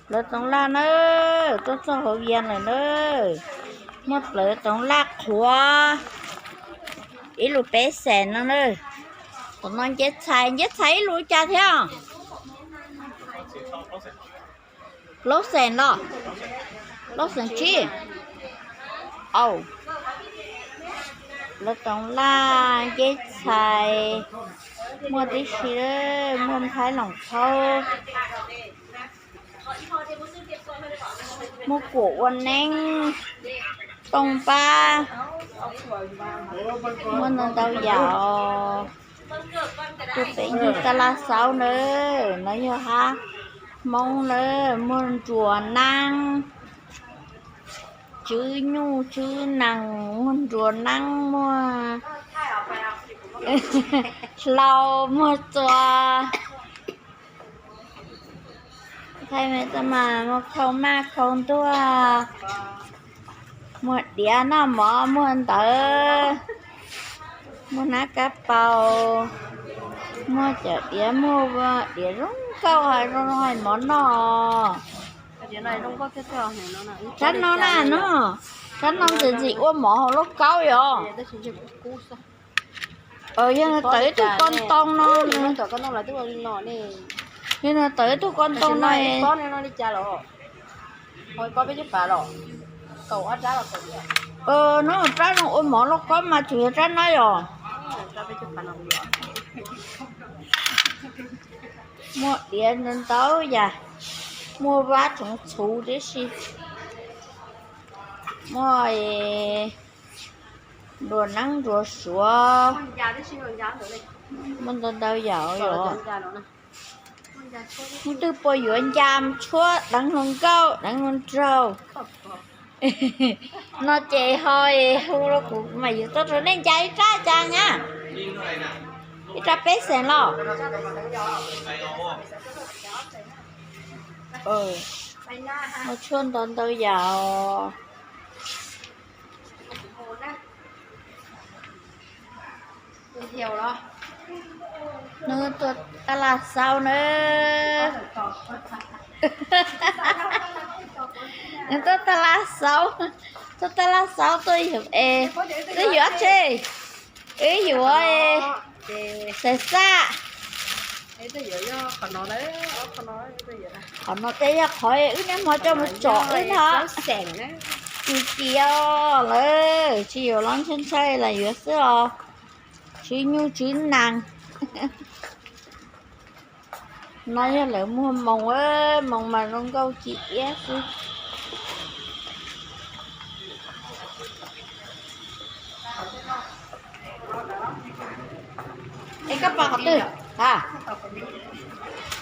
Plawv toov laj na, tuaj txog hauv Vias lawm na. Muaj plawv toov laj qhuav ib lus peb xees no na. Tom no nceb txhais, nceb txhais ib lus cas thiab? Plaub xees los? Plaub xees tsib. Au, plawv toov laj nceb txhais, muaj tib si, muaj nthaib loos thaub, muaj kuam ua neeb, tooj pab, muaj ntau ntau yam. Tus pem yug taj laj xaub na, no yog hab Hmoob na, muaj nruas naab, tswb nyuj tswb nees, muaj nruas naab, muaj hlau, muaj txua. Thaij me txaj mas muaj khau maj khau ntuag, muaj diav noj mov, muaj ntawv, muaj hnab kab paus, muaj cov diav, muaj diav zoo nkauj, zoo zoo hais mov noj. Rab no na, no, rab no ntxim ntxim ua mov hauv lauj kaub yom. Yog nws tawm ib tug ko ntoo no, yog nws tawm ib tug ko ntoo no, no rab zoo ua mov lauj kaub mas tsuas yog rab no yom. Muaj diav ntau yam, muaj vab tsoov txhuv tib si, muaj nruas naab nruas suav, muaj ntau ntau yam os. Mus twg puas yuav nca tshuab deev hluas nkauj deev hluas nraug no ces ho hu rau kuv mas yuav tuaj rau nej nca ib rab cas nyab, ib rab peb xees los. Muaj tshuaj ntau ntau yam os. Nws tuaj taj laj xaub na. Nws tuaj taj laj xaub, tuaj taj laj xaub tuaj yug es, twb yuav tse, wb yuav xav xaj. Qhov no ces yog qhov wb niaj hmo coj mus tsom wb no. Tsis tias lawm tsis yuav los ntshai ntshai los yuav xwb os. Tswv nyuj tswv nees. No yog lawv muag moos, moos mas zoo nkauj ci iab xwb. Es koj pom qhov twg?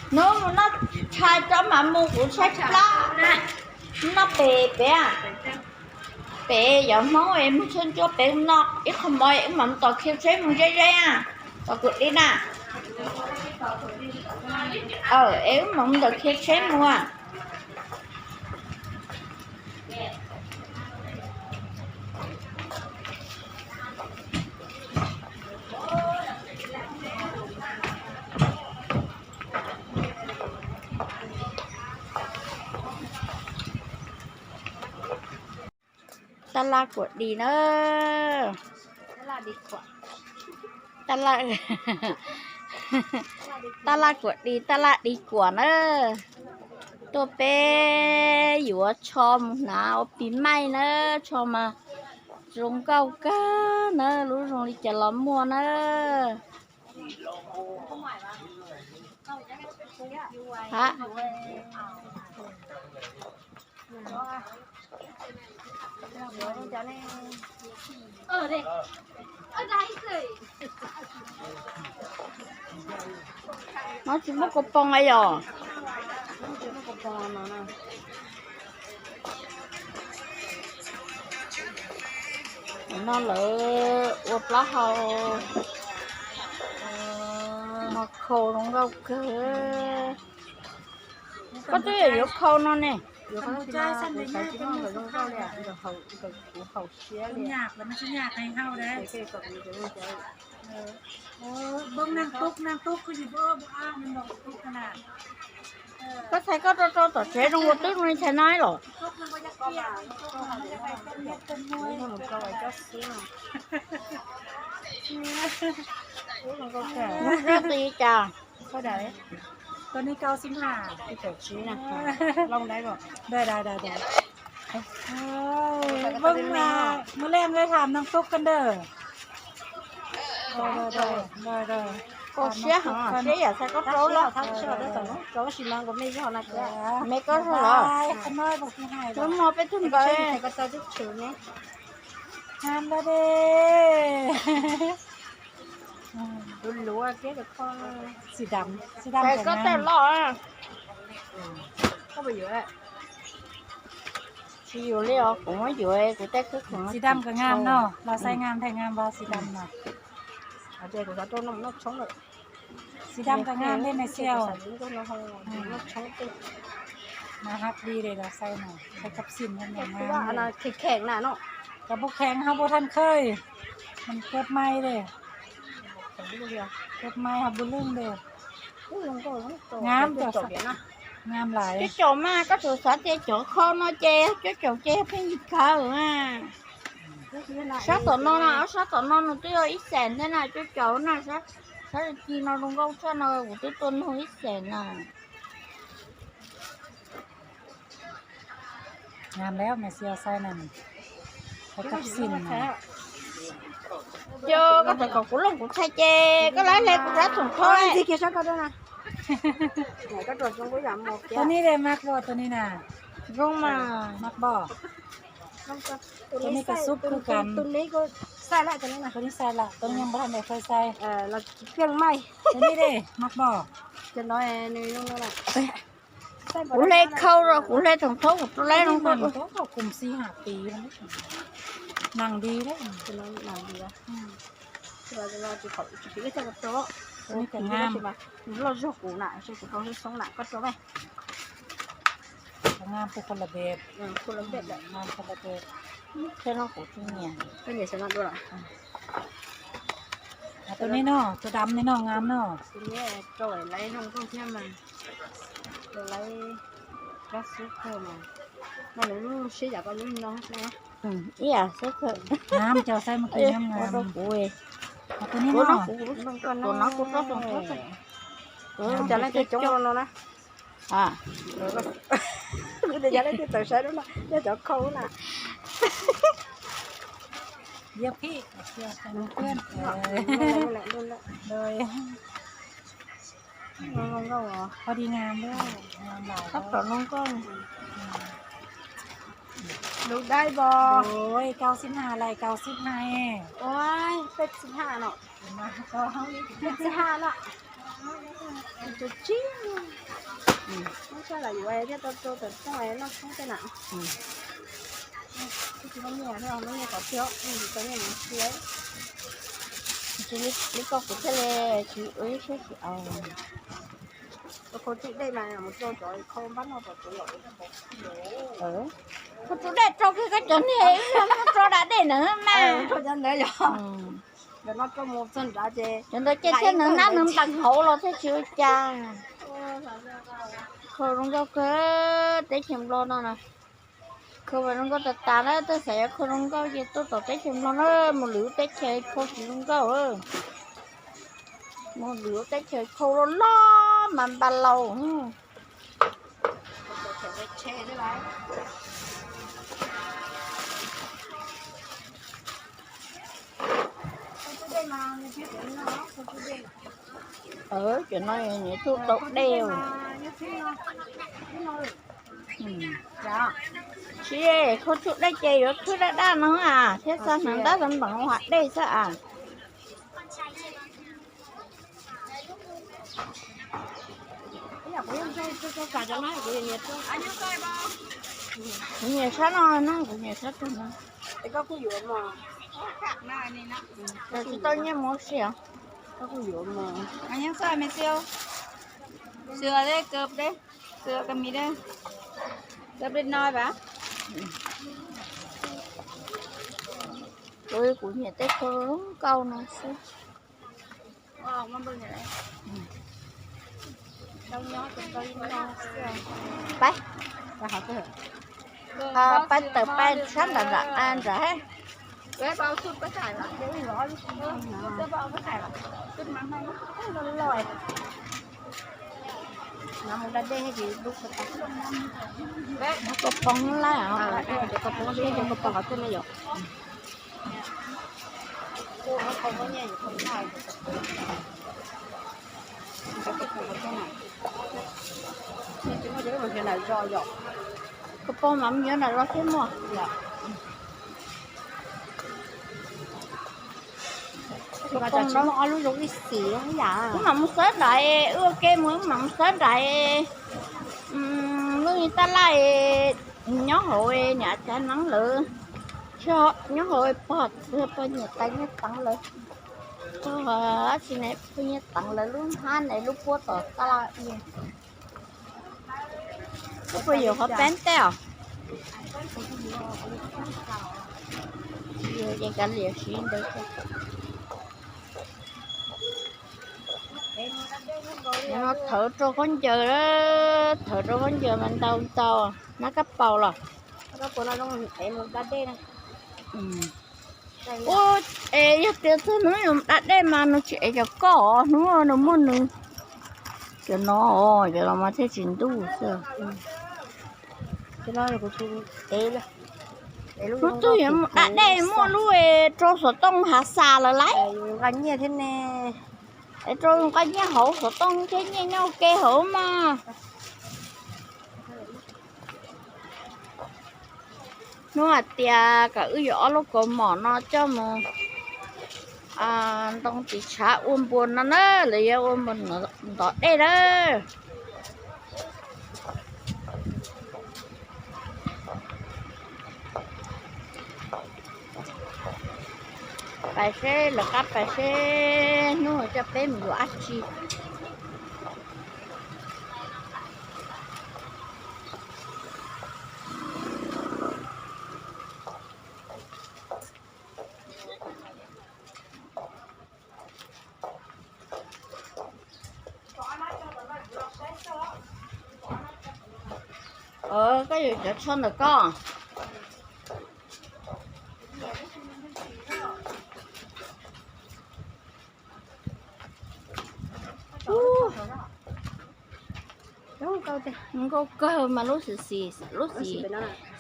Hnub mus noj tshais tso mas mus kuv tshaib plab. Noj pem pem, pem cov Hmoob es muag tshuaj ntsuab pem no ib qho mov es wb mam mus tom khiv tsheb mus ze ze na, tom kuv di na. Es wb mam mus tom khiv tsheb mus. Taj laj kuam dis na. Taj laj kuam dis, taj laj dis kuam na. Tuaj peb yuav tsho mus hnav ua pis maij na, tsho mas zoo nkauj kawg na, lub zoo li cas los muaj na. No tsis muaj kua poos a yom? No lawv ua plaub hau, no khau zoo nkauj kawg. Koj twb yog yuav khau no ne. Koj txhais koj rau rau tom tsev zoo ua twb zoo li txhais no los? Mus rau ti cas? Tua ni kau xib ha, ti cawm tsis na. Loo dai os. Dai dai dai dai. Vâng, mus lem lawm tham noog tub koj ntawd. Koj siab heev, siab yam txhais koj rau los. Rau sis mas nkaus me zog na. Me koj zog los. Lub mog peb tug nkawd. Ham da de. Luv luv, xi dam, xi dam koj tawm los. Tsis yuav li os, kuv muab yuav kuv tej khwb khoom. Xi dam koj ngam no, los xaij ngam thaij ngam npog xi dam no. Kuv xav rau no noj tshoob lawm. Xi dam koj ngam dej me xiaus. Mas hab li de los xaij no, xaij kab xim no. Kheev na no. Koj puas kheev ho puas than khawj. Mas kawg mai de. Kawg mai ho puas lwj de. Ngam, ngam lawm. Cov caum mas koj tsuas xav tias cov kho no ces cov caum ces pheej yig kawg. Sab tom no na, sab tom no nws twb yog ib xees thiab na, cov caum na, sab ci no zoo nkauj tshaj no kuv twb tuaj nug ib xees na. Ngam lawm, mas xi os xaij na. Kab xim na. Yog koj txawm kom kuv looj kuv txhais ces koj lawv hle kuv rab tsoom thoob. Tus ni de mas pom tus ni na. Zoo mas mas pom. Tus ni koj xub kub kas. Tus ni xaij lawm, tus ni xaij lawm, tus ni npaj de fawj xaij. Tus ni de mas pom. Kuv hle khau rau, kuv hle tsoom thoob kuv rau lawv no. Kuv xi ham tis. Nas li, loj zog kuv na, kuv rau xoob na koj rau. Ngam pub koj la peb, ngam pub la peb. Thiab no kuv tsis nyiam. Koj nyiam xav no dua. Tus ni no, tus dam ni no ngam no. Rau lawv zoo nkauj thiab mas. Lawv kab xub kawg mas. No lawv lub siab yam koj lub no. Ib yam xwb kawg. Ngam, cov xaij mus kis ngam ngam. Tus ni no, tus no kuv rau tsoom thoob. Cas leej twg coob no na. Kuv tias yog leej twg txawm saib lub no, yog cov khau na. Yog phim, thab tom no nkauj. Lub dai bos. Ua, kaum xib ha lawm, kaum xib ha. Ua, peb xib ha no. Peb xib ha no. Tus tsib. Muab tso lawm yuav thiaj tau rau tawm rooj noj tshoob tej na. Tsis muaj nyiaj, muaj nyiaj kom tiag, tau nyiaj mus sia. Tsis li koj kuv thiaj li tsis ua ib siab tsis aus. Khau tsub dej mas mus rau cov khau npab no kom tsuav lom. Khau tsub dej rau kiag koj cov niag ib nyuag muab rau da dej na mas. Rau cov ntawd yog. Ntawm no rau mus txog nrad ces cov ntawd ces thiaj nws nab nws npees hauv los thiaj tsis ua cas. Khau zoo nkauj kawg teb chaws Nplog no na. Khau zoo nkauj tas tas na, tej xav yuav khau zoo nkauj ces tuaj tom teb chaws Nplog na, mus lwm lub teb chaws khau tsis zoo nkauj. Mus lwm lub teb chaws khau loj loj mas npas laus. Cov no nyiam tsub tau dej. Tsis, khau tsub dej ces yuav khwb daj daj no a, thiab xa hneev dab xav npeem ua dej xwb a. Kuv nyiam sab no na, kuv nyiam sab tug no. Koj tsis tau nyiaj mus ua si os. Kuv nyiam tej khau zoo nkauj no xwb. Pab, pab tawm pab sab nram nram nram. Koj poob lawm. Koj poob mas mus yuav nram zos thiab muaj. Koj poob no ob lub zoo ib xis yam. Wb mam mus xawb nrad, wb ua ke mus wb mam mus xawb nrad. Lub tab laj nyob hauv niam txiv neeb lawv, nyob hauv pog, pog niam tais Nyiaj Teev lawv, pog tsis ne, pog Nyiaj Teev lawv lub hab ne lub puab tom tab laj. Koj puas yuav qhov peeb tej os? Tsis yuav ces kav liam siv ntawd. Thawv rau khaub ncaws, thawv rau khaub ncaws mas ntau ntau. Nab kab paus los? Ua es yog tias txog hnub yuav da dej mas nws tsis ev cov koj, hnub nws muaj nws cov no, cov no mas thiaj tsis ntuj xwb. Hnub twg yuav mus da dej muaj lub rau xov tooj hav xas lawm lauj. Es rau nqa nyiaj hauv xov tooj thiab nyiaj nyob ua ke hauv mas. Hnub hais tias kom wb yuav ob lub kaus mom no coj mus ntoo tiv tshav ua npua no na, lawv yuav ua npua ntov dej na. Pais seb lawv qab, pais seb hnub no coj peb mus yuav dab tsi. Koj yuav cov tsho ntawm koj. Nkauj kawg mas lub xim xim, lub xim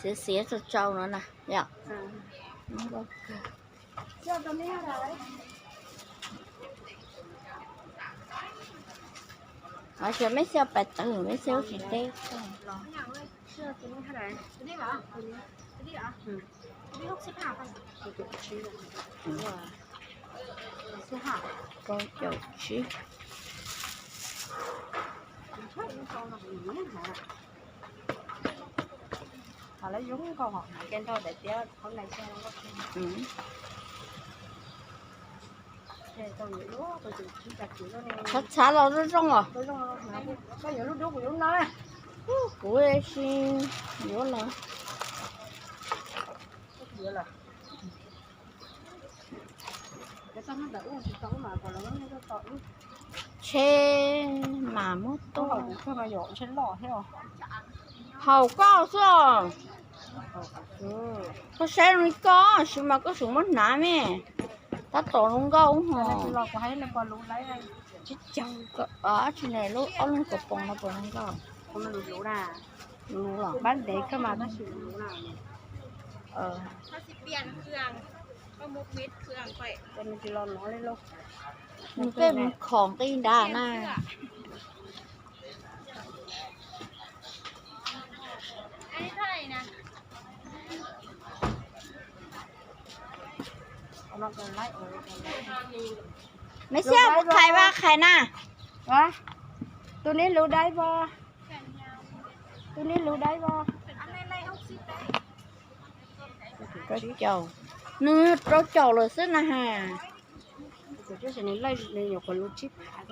xiav xiav tsau tsau no na yom. Nkauj kawg. Ho xyov meb xyov pais tawv, meb xyov tsis teb. Rau caum tsib. Txhav txhav los zoo zoo os. Kuv tsis yuav lawm. Tsheb mas muab tuaj. Haum koj xwb os. Koj saib zoo li koj, tab sis mas koj tseem muab hnav me. Tab tom zoo nkauj ho. Tsis ne, lub ob lub kaus poom no puas zoo nkauj? Luv los? Pab ntev kawg mas tab sis luv na. Nws peb mus khom nqi nrad na. Meb xiab kuv khais vaj khais na. Tus neb luv dai pos? Tus neb luv dai pos? Rau caum, nws rau caum lawm xwb na has. Nws nyuam qhuav luv tsib phav.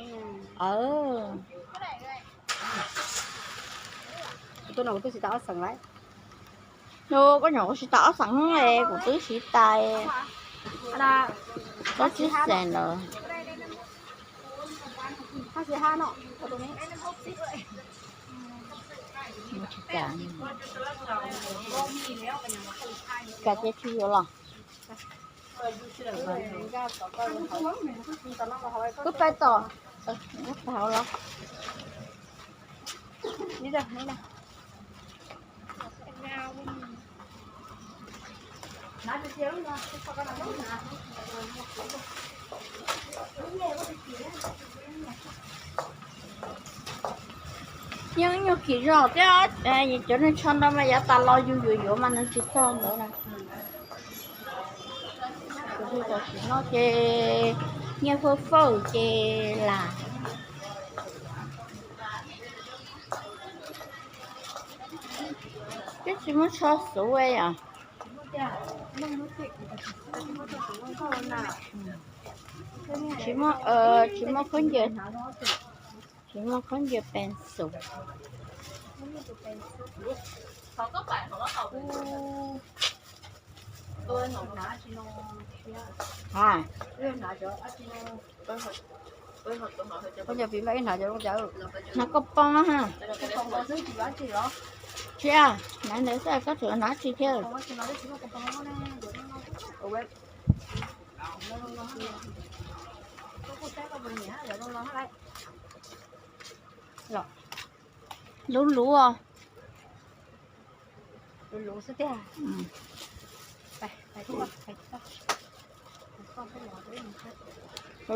Tus no kuv twb siv tau ob xees lawm. Koj nyuam qhuav siv tau ob xees es kuv twb siv tau ob tsib xees lawm. Tsis kam, kam ces tsis yuav los. Wb pais tom, pais hauv los. Yeej nyuag kim zog thiab, cov neeg tsho ntawd mas yav tas los yus yuav yuav mas nws tsis txog ntawd na. Tam sim no ces nyiaj fawj fawj ces lam, twb tsis muaj tsho xuv yom. Tsis muaj, tsis muaj khaub ncaws, tsis muaj khaub ncaws peev xwm. Khaub ncaws peev xwm ib hnav cov, hnav koj poob ha. Tsis, hnav ntawd xwb koj tseem hnav tsis thiab. Luv luv os. Luv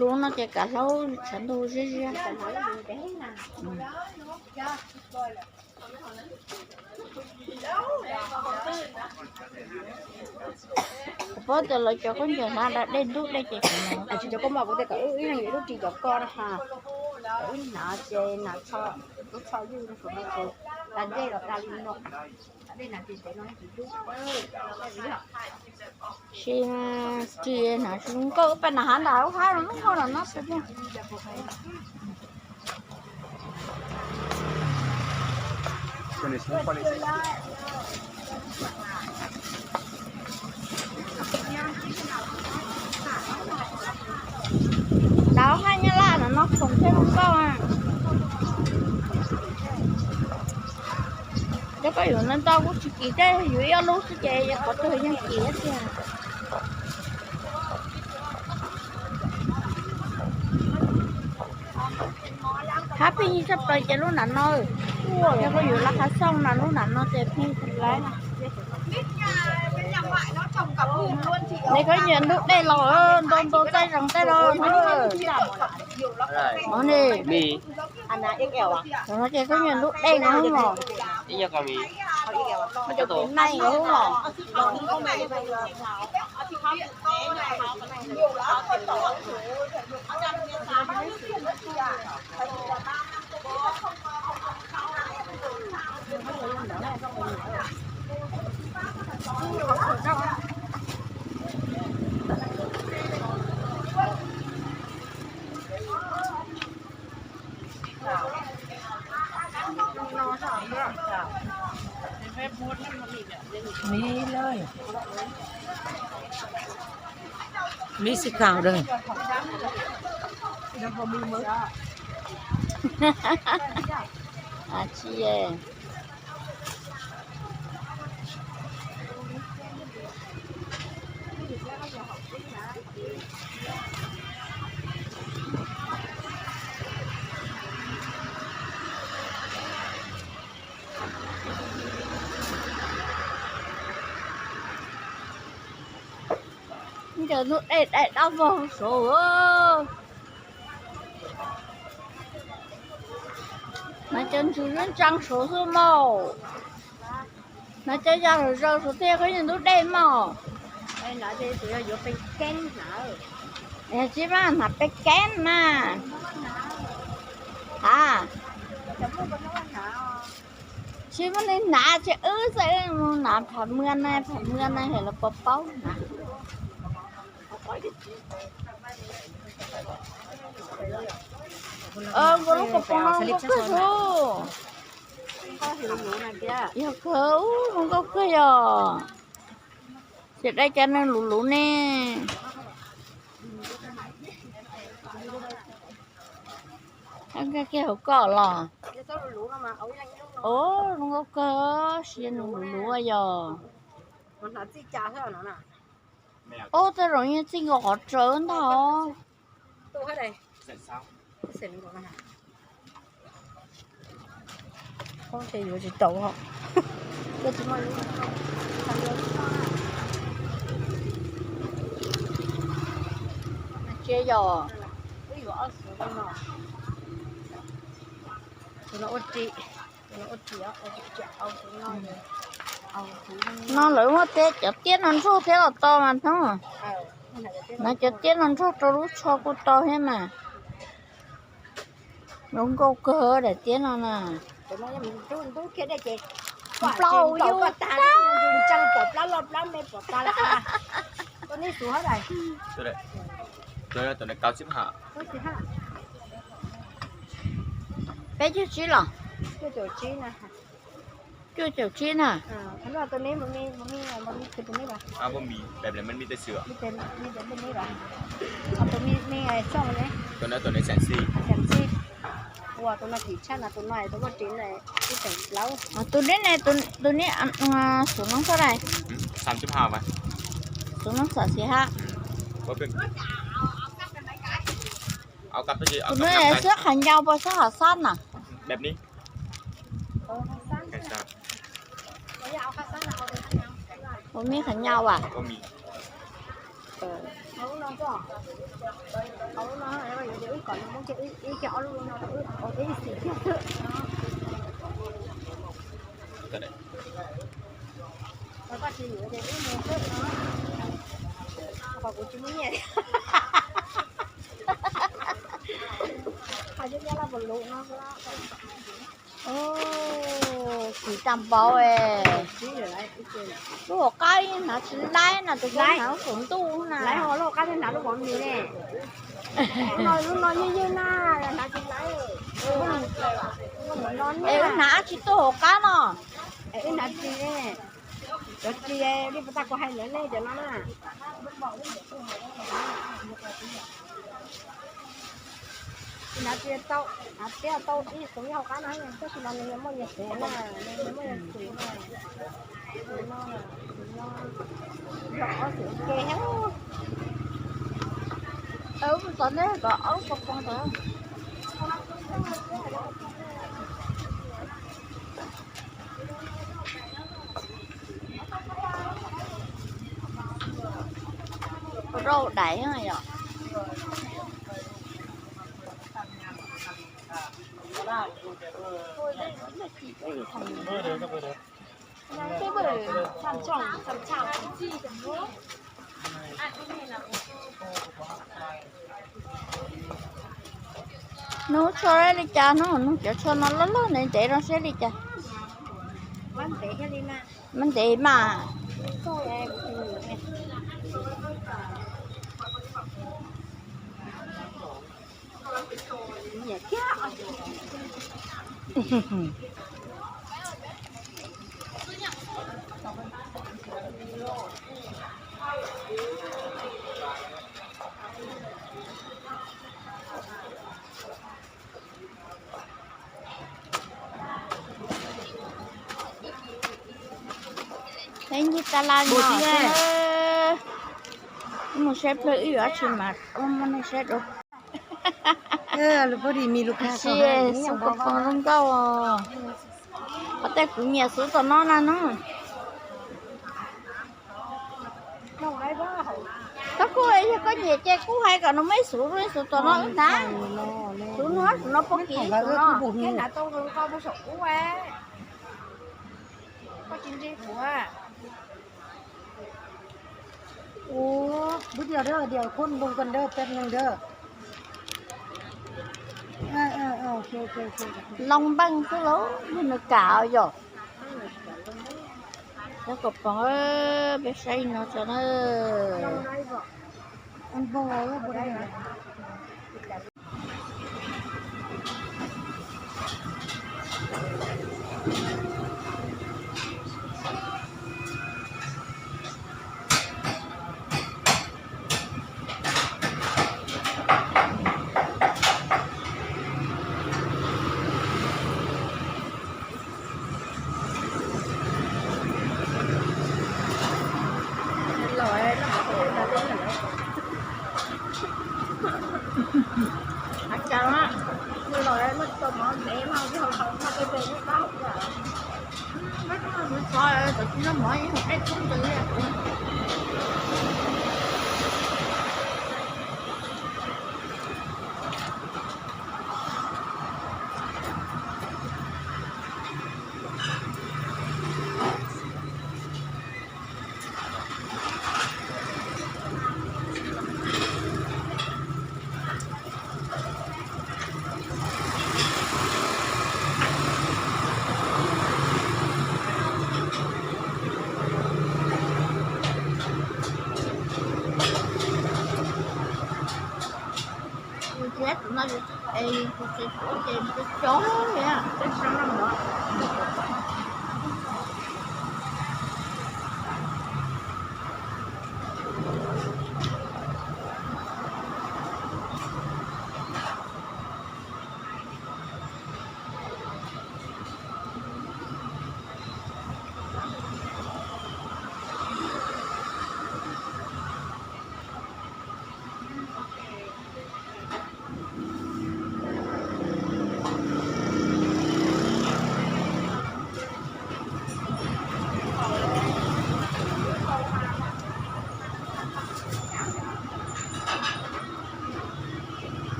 luv no ces kav hlaub tshav ntuj ziab ziab. Kuv paub tias lawv cov khaub ncaws hnav da dej ntub dej ces tsis cov koj mom kuv tias kom wb ib leeg ib lub ris cov koj na ha. Wb hnav ces hnav txho, lub txho ywj rau saum no ces da dej los da li no. Sim ris hnav zoo nkauj, pab hnav hav ntawd lub hav no lub nkauj no no. Ntawd haj nyab laj no no khoom thiab zoo nkauj. Cov koj yuav ntau ntau kuj tsis kim thiab, yuav ib ob lub xwb ces qhov twg yeej kim tiag. Hab pheej yig tshaj plaws ces lub nram no, yog koj yuav laj qhov xauj na lub nram no ces pheej lawv. Neb koj nyiam ntub dej los, ntau ntau tej zoo tej los. Ov ne, no ces koj nyiam ntub dej no los. Mib xib khau da. Tsis, ntawm ntug dej daim dab vog saud. Mas cov ntsuag zab ntsaa saud xwb mas. Mas cov yaj zaws saud thiaj khaub ncaws ntub dej mas. Tsis mas hnav peb keeb mas. A, tsis muaj neeg hnav, tsis wb xwb mus hnav, pham mwa na, pham mwa na, los puas paub hnav. Nkaus lub ko poos no zoo nkauj kawg su. Yog kawg, zoo nkauj kawg yog. Xyov dai cas nws luv luv ne. Kiag hauv koj los. Ub, zoo nkauj kawg, sia nws luv luv yog. Ub, tej zaum yeej txij nkaus qhov tsaws ntag. Tsis yog. No lawv muab tej cov tiab no nrog thiab los to mas hnub no cov tiab no nrog rau lub tsho kuj tau thiab mas. Zoo nkauj kawg daim tiab no na. Plaub yug tag, plaub loj plaub me pom tas lawm. Peb caug tsib los? Cuaj caum tsib na. Tus neb ne, tus neb xub no xab dais, xub no xam xis hab. Tus neb xab qhov ncau puas xab qhov xab na? Ua me qhov ncau as. Ub, kis tag npaum es. Lub hauv qab hnav tsis laib no, tus hnav lub saum ntuj na. Es wb hnav dab tsi tuaj hauv qab no? Cov tsis li puas tas kuv hais ntawd nej cov no na. Hnav tsis tau, hnav tsis tau ib xub ib hauv qab no, tab sis mas nws muaj yog xwm na, nws muaj yog xwm na. Xwm no, xwm no yog ob xwm ua ke thiab. Ub, mus txog nej kom ob lub pov poos tod. Rau dais yom. Nug tsho li cas no, nug cov tsho no loj loj ntev ntev no seb li cas. Maj ntev mas. Peb ncig tas los no, wb mus saib plawg wb yuav dab tsi mas muaj neeg saib dua. Xov kom poos zoo nkauj. Qhov tej kuv nyiam xub tom no na no. Tab kuj yog koj nyiam ces kuj hais kom nws muaj ib xub, ib xub tom no wb hnav. Xub no, xub no puag kiv xub no. Loo npeej xwb lauj, yog nws kam yom. Xov kom poos, peb saib no tso na. Tsis noj mov ib hom dej kub ntws li. Yus tsis ua tus no, yus tsis ua ces cov cov li peb sab no.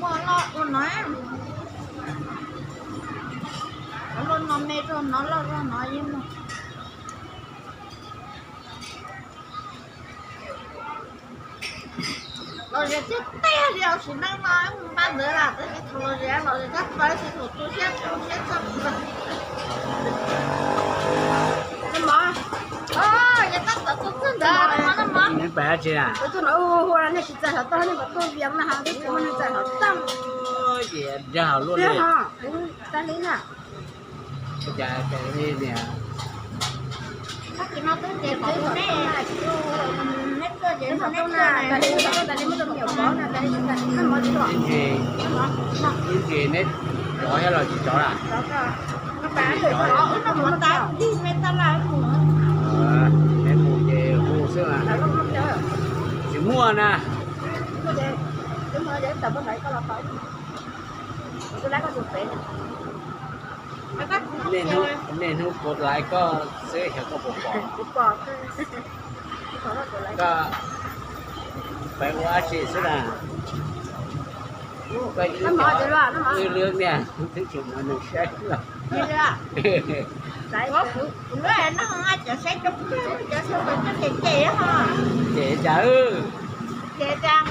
Muaj loj ua no, loj no me rau no, loj rau no yeej muaj. Los zem tiag tiag li os, sim neej no mus npaj ntawd lawm, tab sis thaum los zem los zem tshaj plaws, tab sis thaum tu siab tu siab tshaj plaws. Mov, yog tab tom tu txog ntawd, mov, mov. Neb pais dab tsi na? Hu nej tsis txais hauv toj, nej puas tuaj Vias no ha, twb tsis muaj neeg txais hauv toj. Dag luaj li. Tag li na. Cas li niam. Tab sis no twb ces qhov neb, neb tuaj ces neb tuaj na. Ib ntsis, ib ntsis neb rov thiab los tsis rov lawm? Wb noj mov tas tig me tas lawm wb mus. Neb mus ces hu xwb mas. Tsis muaj na. Niaj hnub, niaj hnub kuv laiv koj xwb xyov koj puas pom. Koj pais ua dab tsi xwb na? Koj ib lub niag twb tsis muaj neeg saib los. Ces cas, ces cas,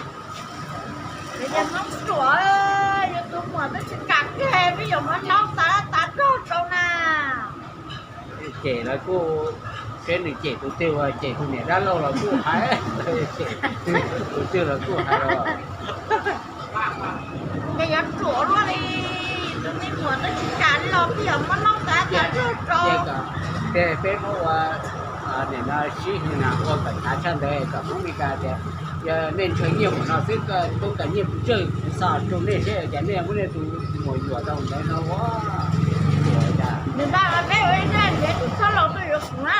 ces cas, Hmoob ruam, yus tus muam twb tsis kam kiag, peb yuav muab hnub tas tas nrog rau na. Cem los kuj, seb nws cem tus twg, uas cem tus niam dab laug los kuj hais, cem tus twg los kuj hais los. Ces yuav ruam luaj li, tus me muam twb tsis kam li los peb yuav muab hnub tas tas nrog rau. Ces peb muab ua, nim no sib hwm na, ua kom hnyav tshaj ntawd kom Hmoob Mes Kas tias, yog nej ntshaw nyiaj mus no xwb, koj tub kom nyiaj kuv tsawg kuv xa rau nej seb cas nej muab nej tus muam yuam tau ntawd no ua. Nws npaj mas peb ua ib zaj ntiav tus txhob laus tuaj yuav kuv na.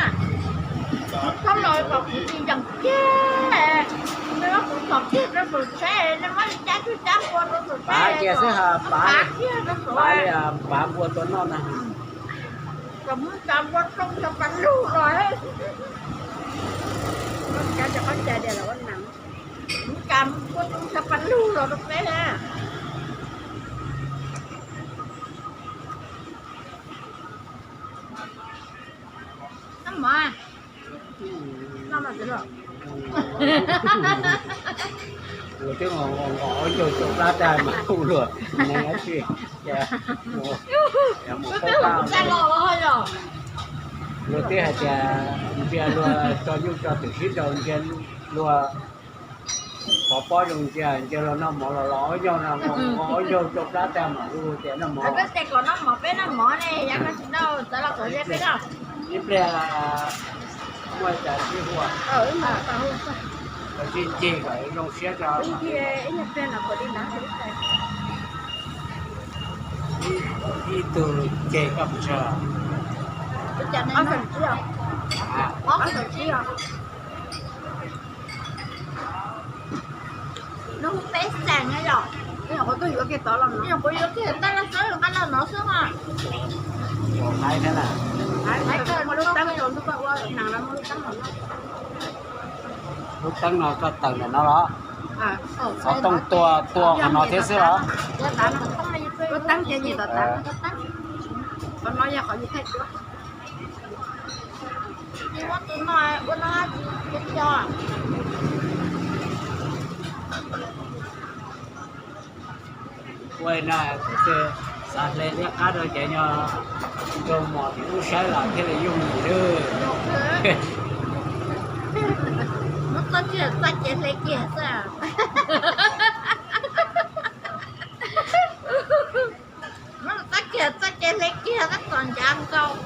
Tus txhob laus kom kuv tsis yeem kiag, nws muab kuv txhom kiag rau saum tsheb, nws muab li cab twg cab npua rau saum tsheb, pav kiag xwb, pav kiag rau saum, pav npua tua noj na. Kom muab cov npua tsoo xyaw pas lug los. Muab cov npua tsoo xyaw pas lug los rau peb na. Noj mov. Luag twb nqos ob ncaug rau plab tag mas hu luag neeg dab tsi. Luag twb hais tias ntsia luag tso nyuj tso twm sib nraus, ntsia luag pov pob zoo, ntsia, ntsia luag noj mov los los ob ncaug no, nqos ob ncaug rau plab tag mas hu tias noj mov. Ib pliag muaj cas sib hu, sib ceg kom zoo siab tso. Ib tug ceg koj mus tso. Hnub peb xeem na yom, peb yog Kuv yuav kiag tod los no, kuv yuav kiag tab laj xwb, nqa los no xwb ha. Lub teeb, lub teeb no koj taws ntawm no los? Xov tooj tua tua qhov no thiab xwb los? Lub teeb ces yus tom tav, qhov no yog qhov yus thaij duab. Muab tus no ua no tsis co. Ua no xav hle liab qab rau cov nyob nrog mos tim ub saib los thiaj li yooj yim lawm. Muab txoj kiag, txoj kiag hle kiag xwb. Muab txoj kiag, txoj kiag hle kiag tab tom ncav nkaus.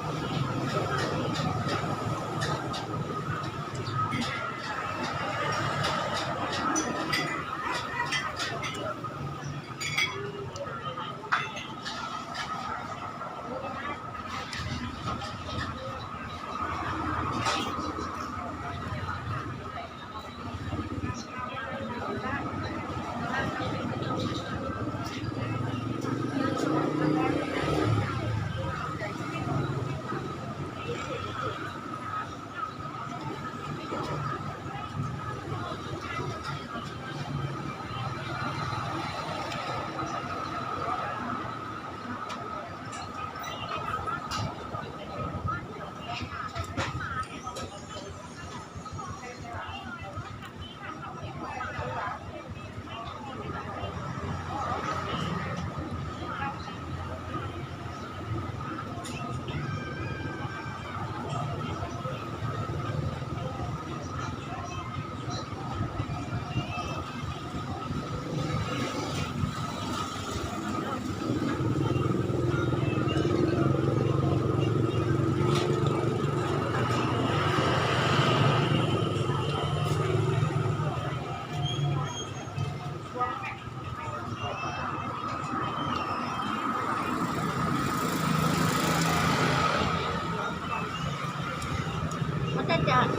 Ua cas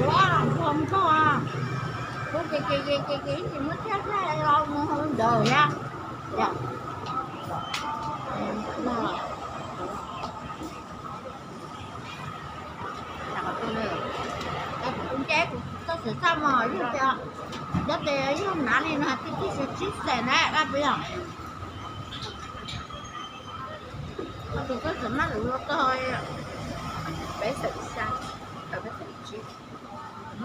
ua npog npog, kuv ces ces ces ces ces ib tsis muab thiab thiab los mus hauv ntawd thiab. Kuv nce kuv txoj xwm txaj mos yog tias, yog tias yog nav li no tib tib xwm txij xees na dab peb yog. Tus txoj xwm maj lus luaj kawg, peb xeem xya, peb xeem tsib,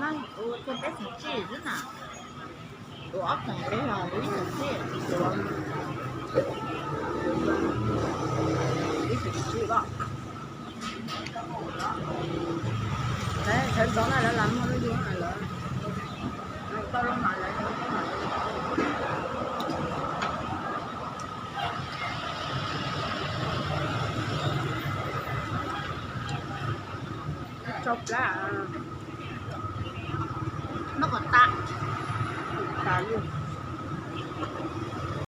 maj ua kiag peb xeem tsib xwb na. Tus ob xeem peb los ib xeem tsib, tus ib xeem tsib os. Sawv ntxov na lawv lam muaj lub yug lawm, tau lub mas lawv tsau plab, noj kom tas, tas lug.